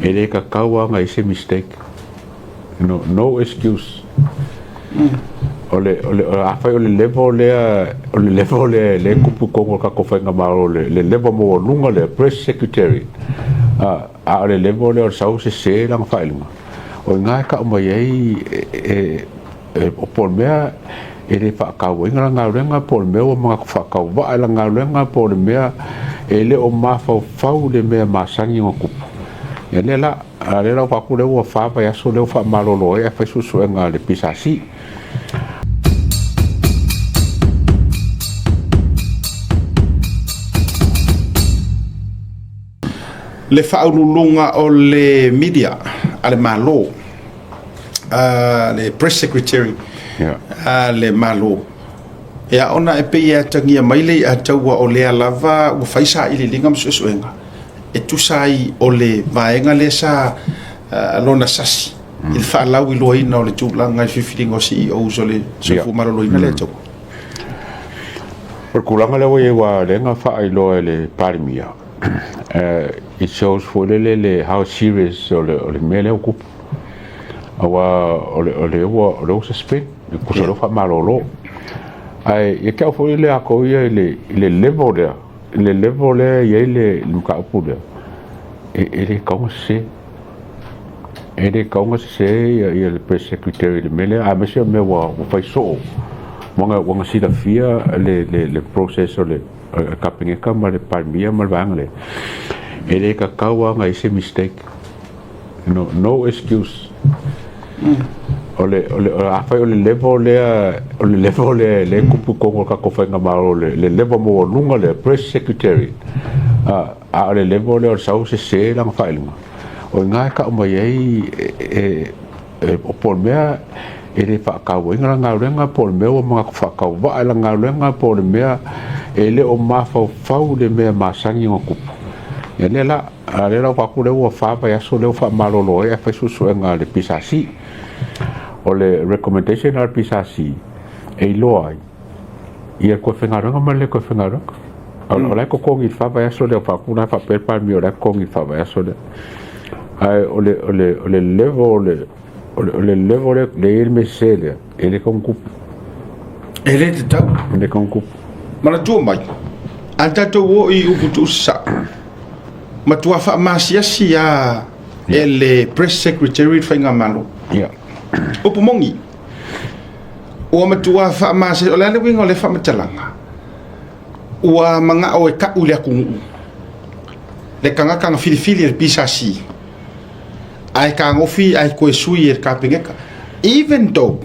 E le tatau lava ona i ai se mistake. No, no excuse. O le, o le, afai o le level lea, o le level lea lea e tupu i totonu o le tatou faigamalo, le level maualuga lea, press secretary, a, a o le level lea o le sau sese lana faailoga, o i ina e tau mai ai e, e, po o le mea e le faatauaina lana galuega, po o le mea ua manatu faatauvaa i lana galuega, po o le mea e le o mafaufau i le mea masani ona tupu. Ia lea la, a lea la ua fai atu lea ua fa vaiaso lea ua faamalolo ai ae fai suesuega a le PSC. Le faauluuluga o le media a le Malo, le Press Secretary a le Malo, ia ona e pei e atagia mai le iataua o lea lava ua fai sailiiliga ma suesuega e tusa ai o le vaega lea sa lona sasi i le faalauiloaina o le tulaga i le filifiliga o CEOs o le Soifua Maloloina lea taua. O le tulaga lea ua i ai aua o lea na faailoa e le Palemia, it shows foi lele le how serious o le mea lea ua tupu. Aua o lea ua suspend, tusa o lea ua faamalolo. Ae ia te au foi le latou ia i le level lea, i le level lea e i ai le mataupu lea, e le tatau ona sese. E le tatau ona sese ia le Press Secretary i le mea lea, aemaise o mea ua fai soo, ua na silafia le process o le Kapeneta ma le Palemia ma le vaega lea. E le tatau lava ona i ai se mistake. No, no excuse. O le, o le, afai o le level lea, o le level lea lea e tupu i totonu o le tatou faigamalo, le level maualuga lea, Press Secretary, a, a o le level lea o le sau sese lana faailoga, o i ina e tau mai ai e, e, po o le mea e le faatauaina lana galuega, po o le mea ua manatu faatauvaa i lana galuega, po o le mea e le o mafaufau i le mea masani ona tupu. Ia lea la, A lea la ua fai atu lea ua fa vaiaso lea ua faamalolo ai ae fai suesuega a le PSC. O le recommendation a le PSC e iloa ai ia toe faigaluega ma le le toe faigaluega. O la e totogi i le fa vaiaso lea, fai atu la faapea le Palemia o la e totogi i le fa vaiaso lea. Ae o le o le o le level o le o le level lea lea e i ai le mea sese lea, e le tatau ona tupu. E le tatau. E le tatau ona tupu. Manatua mai, a tatou o i upu tuusao, matua faamasiasi a e le Press Secretary le Faigamalo. Upu moni, ua matua faamasiasi, o le a le uiga o lea faamatalaga? Ua manao e tau i le atunuu le tagata na filifili e le PSC ae tagofi ae toe sui e le Kapeneta. Even though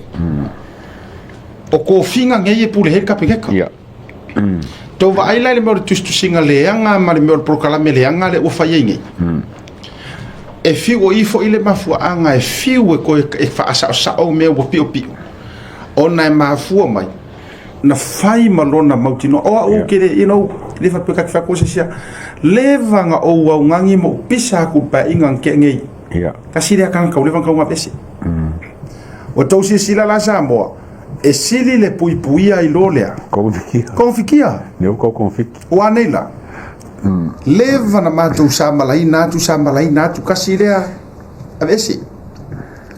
o tofiga nei e pule ai le Kapeneta. Tou vaai la i le mea o le tusitusiga leaga ma le mea o le polokalame leaga lea ua fai ai nei. E fiu o i foi le mafuaaga e fiu e toe e faasaosao mea ua piopio ona e mafua mai na fai ma lona mautinoa. O au ou te le, you know, le faapea ta te fai atu se isi a leva na ou augani ma ou pisa atu i le paeaiga na tea nei. Tasi lea tagata ua leva ona tau gavese. Ua tou silasila la Samoa, e sili le puipuia i lo lea. Kogofikia. Kogofikia. Lea ua tau kogofiki. Ua anei la? Leva na matou samalaina atu, samalaina atu, kasi lea aveese.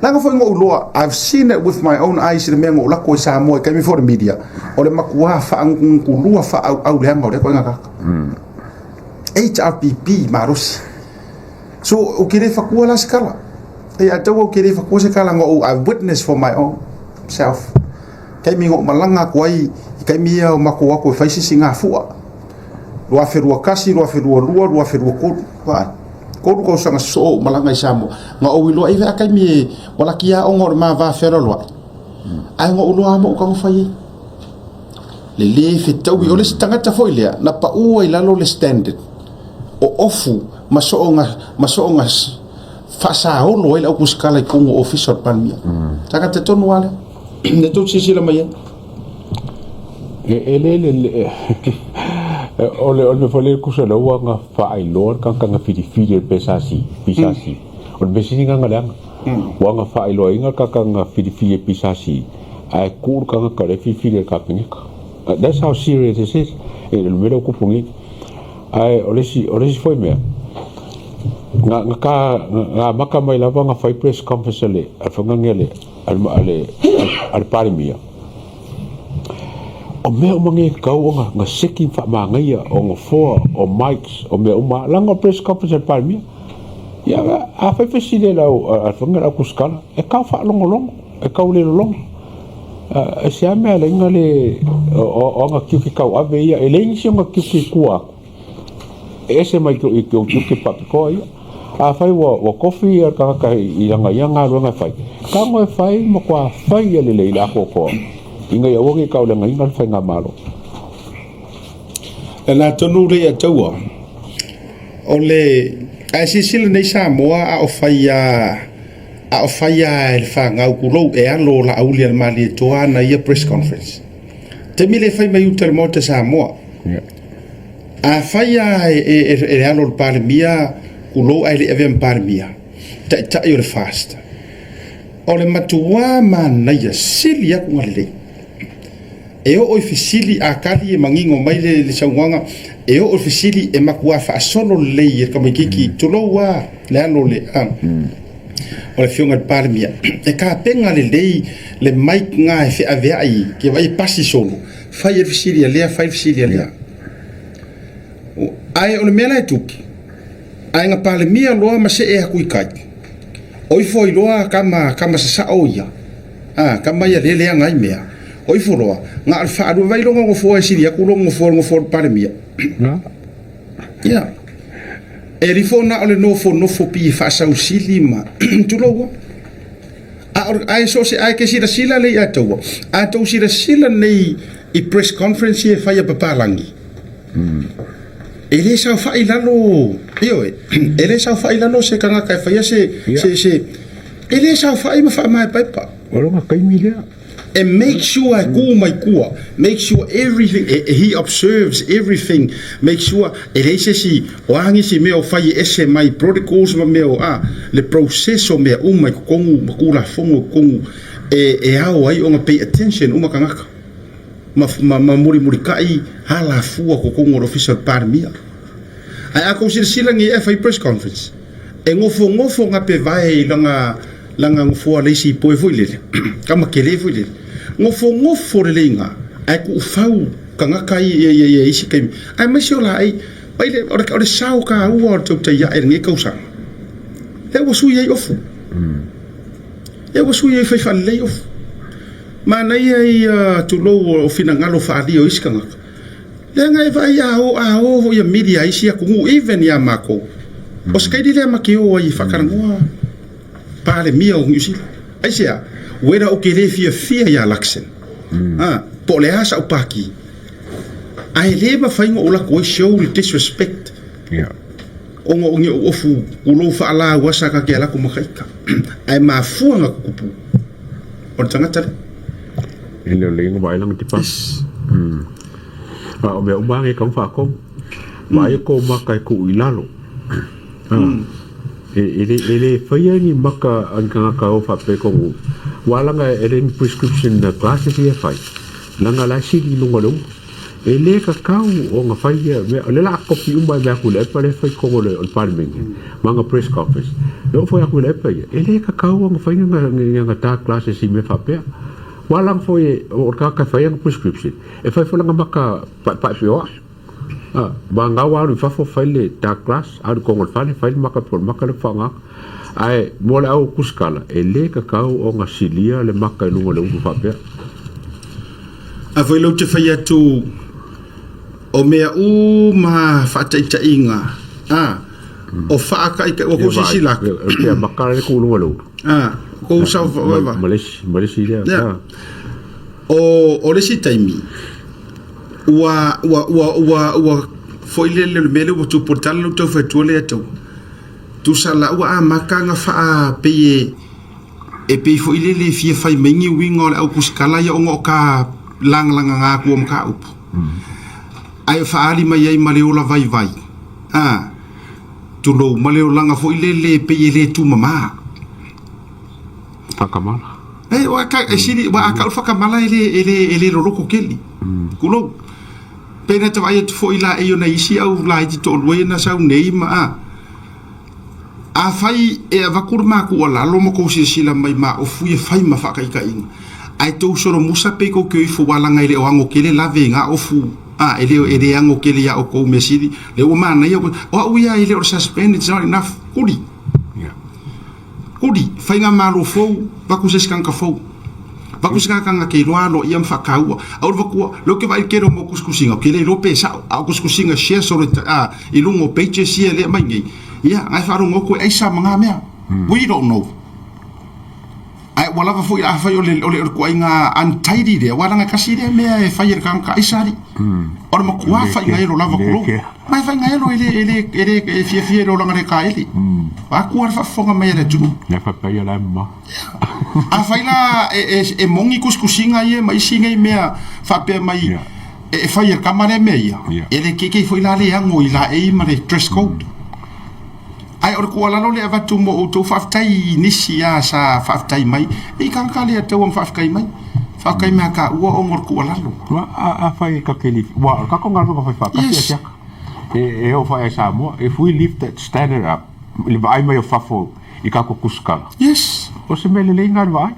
Leaga foi na ou iloa, I've seen it with my own eyes i le mea na ou lako i Samoa i taimi foi o le media, o le matua faagutugutu faaauau leaga o lea ituaiga tagata. HRPP malosi. So, ou te le fatua la se tala. E ia te au ou te le fatua se tala na ou, I've witnessed for my own self. Taimi na ou malaga atu ai, i taimi ia o matou o atu e fai se isi gafua. 2021, 2022, 2023, vaai. Tolu tausaga sosoo ou malaga i Samoa. Na ou iloa i vea taimi e walaki aoga o le ma va fealoaloai. Ae na ou iloa lava ma ou taumafai ai. Le le fetaui, o le isi tagata foi lea, na pau ai lalo le standard o ofu ma soonga, ma soonga faasaolo ai le au kusikala i totonu o ofisa o le Palemia. Tagata tonu lava lea. Lea tou te silasila mai ai. E le le o le o le mea foi lea tusa lea ua na faailoa le tagata na filifili e le PSC, PSC. O le mea sili lena na leaga. Ua na faailoaina le tagata na filifili e le PSC ae tuu le tagata lea e filifili e le Kapeneta. That's how serious this is. E le mea lea ua tupu nei. Ae o le isi, o le isi foi mea, Nga ka nga maka mai lava nga fai press conference a le fagage a le Palemia. O mea uma nei e tatau ona nga seki ma faamagaia o nofoa, o mics, o mea uma lava, leaga o press conference a le Palemia. Ia, afai fesili e lau a le fagage o le aukusikala, e tau faalogologo, e tau le lologo. E se a mea e ala ai ona le o ana tiute tauave ia, e leai nisi o ana tiute i tua atu. E ese mai i tou tiute faapitoa ia. Afai ua tofi le tagata i lana ia galuega e fai, tago e fai matua fai ia lelei i le atoatoa ina ia aua ne i tauleagaina le faigamalo. E la tonu le ia taua. O le ae silasila nei Samoa a o fai a a o fai a e le fanau tulou e alo o Laauli a le Malietoa ana ia press conference. Taimi le fai mai uta le Maota Samoa. A fai lava e le alo o le Palemia, tulou ae le i avea ma Palemia, Taitai o le FAST, o le matua manaia sili atu ona lelei. E oo i fesili, a tali e manino mai le saunoaga, e oo i fesili e matua faasolo lelei e le tamaitiiti, tulou lava le alo o le o le Afioga i le Palemia, e tapena lelei le mic lena e feaveai, e vaai e pasi solo, fai le fesili a lea, fai le fesili a lea. Ae o le mea la e tupu, ae na Palemia loa ma see atu i tai, o ifo ai loa tama, tama sasao ia, a, tama ia lea e leaga ai mea, o ifo loa, na o le faalua, vaai lona nofoa e sili atu lona nofoa i le nofoa o le Palemia. Ia. E lifo na o le nofonofo pei e faasausili ma tulou a. A o ae so o se ae ke silasila lei a taua. A tou silasila nei i press conference ia e fai a papalagi. E le saofai i lalo, ioe, e le saofai i lalo se tagata e faia se, se, se, e le saofai ma faamaepaepa. O lona taimi lea. E make sure e tu mai tua, make sure everything, he observes everything, make sure e leai se isi, o a nisi mea o fai e ese mai protocols ma mea o a, le process o mea uma i totonu ma Tulafono i totonu e ao ai ona pay attention uma tagata ma, ma, ma mulimulitai alafua totonu o le Ofisa o le Palemia. Ae a tou silasila nei e fai press conference, e nofonofo gapevae i lana Langa nofoa le isi poe foi lele, tama kele foi lele. Nofonofo lelei ina, ae tuufau tagata ia ia ia isi taimi. Aemaise o laei, mai le, o le, o le sao taua o le tautai ae i lenei tausaga. Lea ua sui ai ofu. Lea ua sui ai fai faalelei ofu. Manaia ia tulou o finagalo faaalia o isi tagata. Leaga e vaai a o a o foi ia media a isi atunuu even ia matou. O se kaili lea ma te o ai e faatalanoa Palemia o Niu Sila. Aisea? Whether ou te le fiafia ia Luxon, a, po o le a sa'u pākī, ae le mafai ona ou lako ai show le disrespect ona o ni ou ofu pulou faalauasa ta te alu atu ma ta ita. Ae mafua ona tutupu o le tagata lea. E le o le ingoa vaai langa te pa. A o mea uma lava nei e tatau ona faatonu. Vaai o kou maka e tuu i lalo. E le faia ni maka a ni tagata o faapea tonu, aua leaga e le ni prescription glasses ia e fai, leaga o la e sili i luga o le uma. E le tatau ona fai ia mea, o lea o le a kopi uma e mea atu i le epa lea e fai i totonu o le Palemene ma ana press conference. E oo foi atu i le epa ia, e le tatau ona fai ni ana dark glasses i mea faapea. Aua leaga foi o le tagata e fai ana prescription, e fai foi lana maka paepae pioa. A, vagau alu i fafo fai le dark glass, alu i totonu o le fale fai le maka po o le maka lea ua faaaoga. Ae mo le au kusikala, e le tatau ona silia le maka i luga o le ulu faapea. A foi lou te fai atu o mea uma faataitaiga, a, o faataitaiga, ua kou silasila atu. Ia, maka le ku luga o le ulu. A, kou sau, ma le isi lea. Yeah. O, o le isi taimi, Ua, ua, ua, ua, ua foi lele o le mea lea ua tupu, o le tala lea ua tau fai atua lea tau. Tusa la ua amata ona faa pei e, e pei foi lele e fia fai mai ni uiga o le au kusikala ia ona o ka lagalagaga atu o mataupu. Ae faaali mai ai ma le ola vaivai, a, tulou, ma le olaga foi lele e pei e le tumama. Whakamala. E, ua ka, e sili, ua a kau whakamala e le, e le, e le loloko keli. Kulou. Pe na te vaai atu foi la e ona isi au la i te to'alua ia na sau nei ma a. Afai e avatu le ma tuualalo ma tou silasila mai ma ofu ia fai ma faataitaiga, ae tou solomusa pe tou te o ifo aua leaga e le o ano tele lave i na ofu, a e le e le ano tele ia outou mea sili, lea ua manaia, o au ia e le o le suspend it's not enough, kuli. Kuli, faigamalo fou, avatu se isi tagata fou. Avatu se tagata na te iloa aloaia ma faataua. Aua le avatua, lea ou te vaai i le tele o mau tusitusiga, ou te le iloa pe sao, a o tusitusiga shares o le, a, i luga o pages ia lea e aumai nei, ia, na e faalogo atu e aisa ma na mea. We don't know. Ae ua lava foi afai o le, o le, o le ituaiga untidy lea, aua leaga e tasi lea mea e fai e le tagata aisa alii. O le matua faigaelo lava tulou. Ma e faigaelo e le, e le, e le, e fiafia i le olaga le taele. Atua le faafofoga mai a le atunuu. Le faapea ia la e mama. Afai la e, e, e moni tusitusiga ia ma isi nei mea faapea mai Yeah. e, e fai e le tama lea mea ia, Yeah. e le keikei foi la le ano i laei ma le dress code. Ae o le tuualalo lea e avatu mo outou, faafetai i nisi a sa faafetai mai, e i tagata lea taua ma faafetai mai. Faafetai mai a taua ona o le tuualalo. Ua, a, afai e ta te lifi, ua, o le tatou galuega fai faatasi Yes. ia siaka. E, e oo foi i Samoa, if we lift that standard up, i le vaai mai o fafo i tatou tusitala, Yes. o se mea lelei lena i le vaai.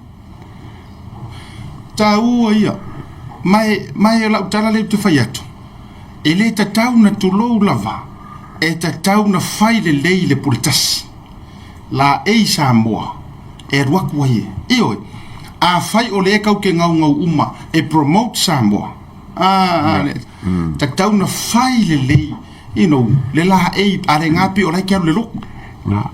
Taua ia. Ma e, ma e o lau tala lea ou te fai atu, e le tatau na tulou lava, e tatau na fai lelei le pule tasi. Laei Samoa e alu atu ai e. Ioe, afai o lea tau te gaugau uma e promote Samoa, a, a, tatau na fai lelei, you know, le laei, a le ga pei o la e te alu i le lotu. Na.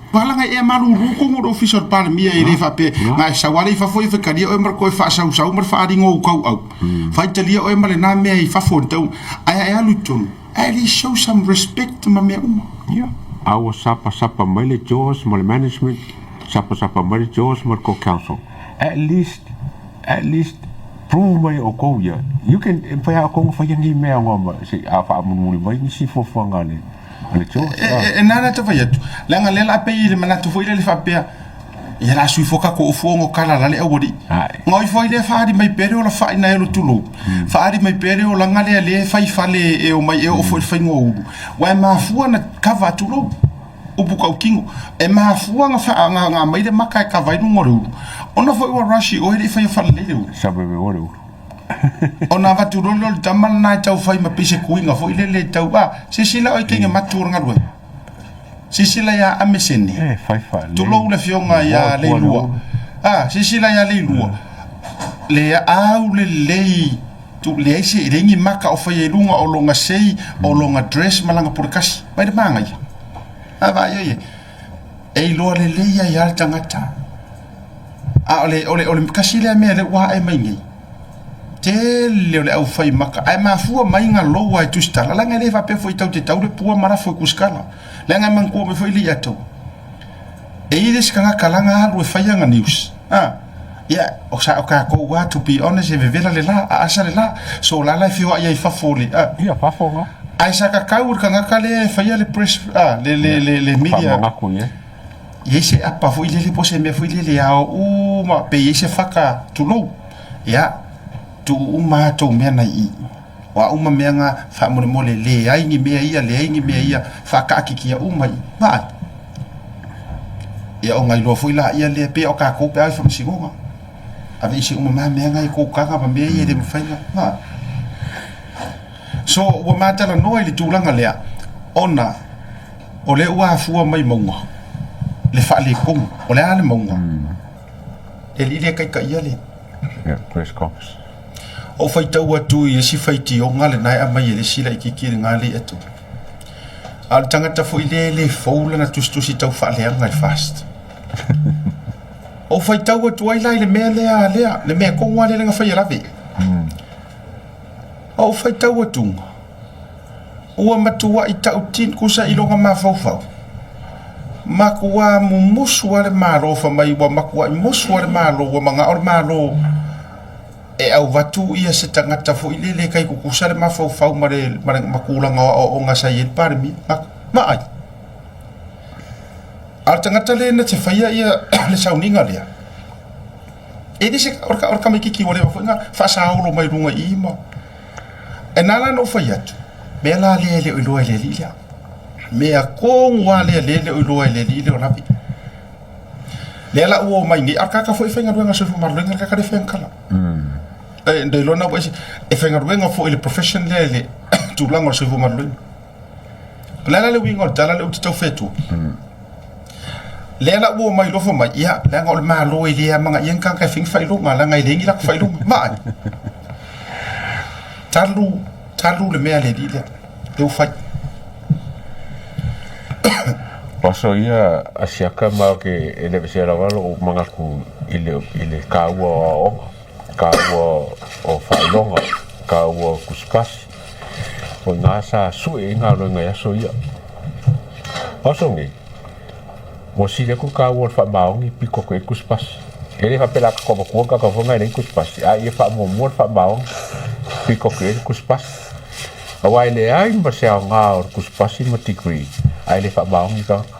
Palaga e malulu tonu le ofisa o le Palemia e le faapea na e sau ale i fafo ia faitalia oe ma le toe faasausau ma le faaaliga o ou tauau. Faitalia oe ma lena mea i fafo i tau ae e alu i totonu at least show some respect ma mea uma. Ia, a ua sapasapa mai le Jaws ma le management, sapasapa mai le Jaws ma le co-council. At least, at least prove mai e outou ia, you can, e mafai lava outou ona faia nei mea ma se i a faamulimuli mai nisi fuafuaga a le a le Jaws. E, e, e nana te fai atu, leaga lea la pei i le manatu foi lele faapea, ia la sui fo kako ofu ongo kala la le aualii. Ae. Nga oi foi lea faali mai pea le ola fai na elo tulou. Faali mai pea le olaga lea lea e fai fale e o mai e oo foi i le faiga o ulu. Ua e mafua na kava tulou. Upu tautino. E mafua na faa na, na aumai le maka e kava ai luga o le ulu. Ona foi ua rush i oe e le i faia faalelei le ulu. Sa veve o le ulu. Ona avatu loa lea o le tama lena e tau fai ma pei se kuiga foi lele e tau, a, silasila oe i teine matu o le galuega. Silasila ia Amesene. E fai faalelei. Tulou le afioga ia Leilua. A, silasila ia Leilua. Le au lelei, tu, leai se, leai ni maka o faia i luga o lona sei, o lona dress ma lana pulekasi. Mai le manaia. A vaai ai e. E iloa lelei ai lava le tagata. A o le, o le, o le tasi lea mea lea ua ae mai nei, tele o le aufai maka, ae mafua mai ga lou a e tusitala, leaga e le faapea foi tau te tau le pua ma lafo i tusitala, leaga e manatua mai foi le iatou. E i ai le isi tagata laga alu e fai ana news, a, ia, o sa o tatou lava, to be honest, e vevela le la, a asa le la, so o la la e feoai ai i fafo o le, a. Ia, fafo ga. Ae sa tatau i le tagata lea e faia le press, a, le, le, le, le media. Faamanatu i ai. I ai se apa foi lele po o se mea foi lele e ao uma pe i ai se faka, tulou, ia, tuu uma a outou mea na i i. O a uma mea na, faamolemole, leai ni mea ia, leai ni mea ia, faataatitia uma i i. Vaai. Ia ona iloa foi laia lea, pei o tatou pe a i faamasinoga. Aveese uma ma mea na i tou taga ma mea ia e le mafai ona, vaai. So, ua ma talanoa i le tulaga lea, ona O lea ua afua mai mauga le faaletonu. O le a le mauga? Le alii lea e taitaia le. Yeah, press conference. Ou faitau atu i isi faitioga lena e aumai e le isi laitiiti lena lea atu. A o le tagata foi lea e le fou lana tusitusi tau faaleaga i le FAST. Ou faitau atu ai la i le mea lea lea, le mea tonu lava lea na fai e lave. Ou faitau atu, Ua matuai tautino tusa i lona mafaufau. Matua mumusu lava le Malo fai mai ua matuai musu lava le Malo ua manao le Malo e avatu ia se tagata foi lele e tai tutusa le mafaufau ma le ma tulaga o aoaoga sa i ai le Palemia. Vaai. A o le tagata lea na te faia ia le sauniga lea, e le se o le tamaitiiti ua leva foi ona faasaolo mai luga i i ma E na ala ona ou fai atu, mea la lea e le o iloa e le alii lea. Mea tonu lava lea lea e le o iloa e le alii lea o lavi. Lea la ua omai nei, a o le tagata foi e faigaluega i le soifua maloloina, le tagata lea e fai ana tala. E nda iloa na ua ese, e faigaluega foi i le profession lea i le tulaga o le soifua maloloina. O le a la le uiga o le tala lea ou te tau fai atua? Lea la ua omai loa fai mai, ia, leaga o le Malo e le amanaia ni tagata e fai ni faailoga, leaga e leai ni latou faailoga. Vaai. Talu, talu le mea a le alii lea, lea ua fai. O aso ia asiaka ma ke e le aveesea lava lo'u manatu i le i le taua o aoaoga, taua o faailoga, taua o tusipasi. O i ina sa sue ai galuega i aso ia. O aso nei, ua sili atu le taua o le faamaoni pito atu i ai le tusipasi. E le faapea o le a tatou avatua le tagata foi lena e leai ni tusipasi, a ia faamuamua le faamaoni pito atu i ai le tusipasi. Aua e leai ma se aoga o le tusipasi ma degree ae le faamaoni le tagata.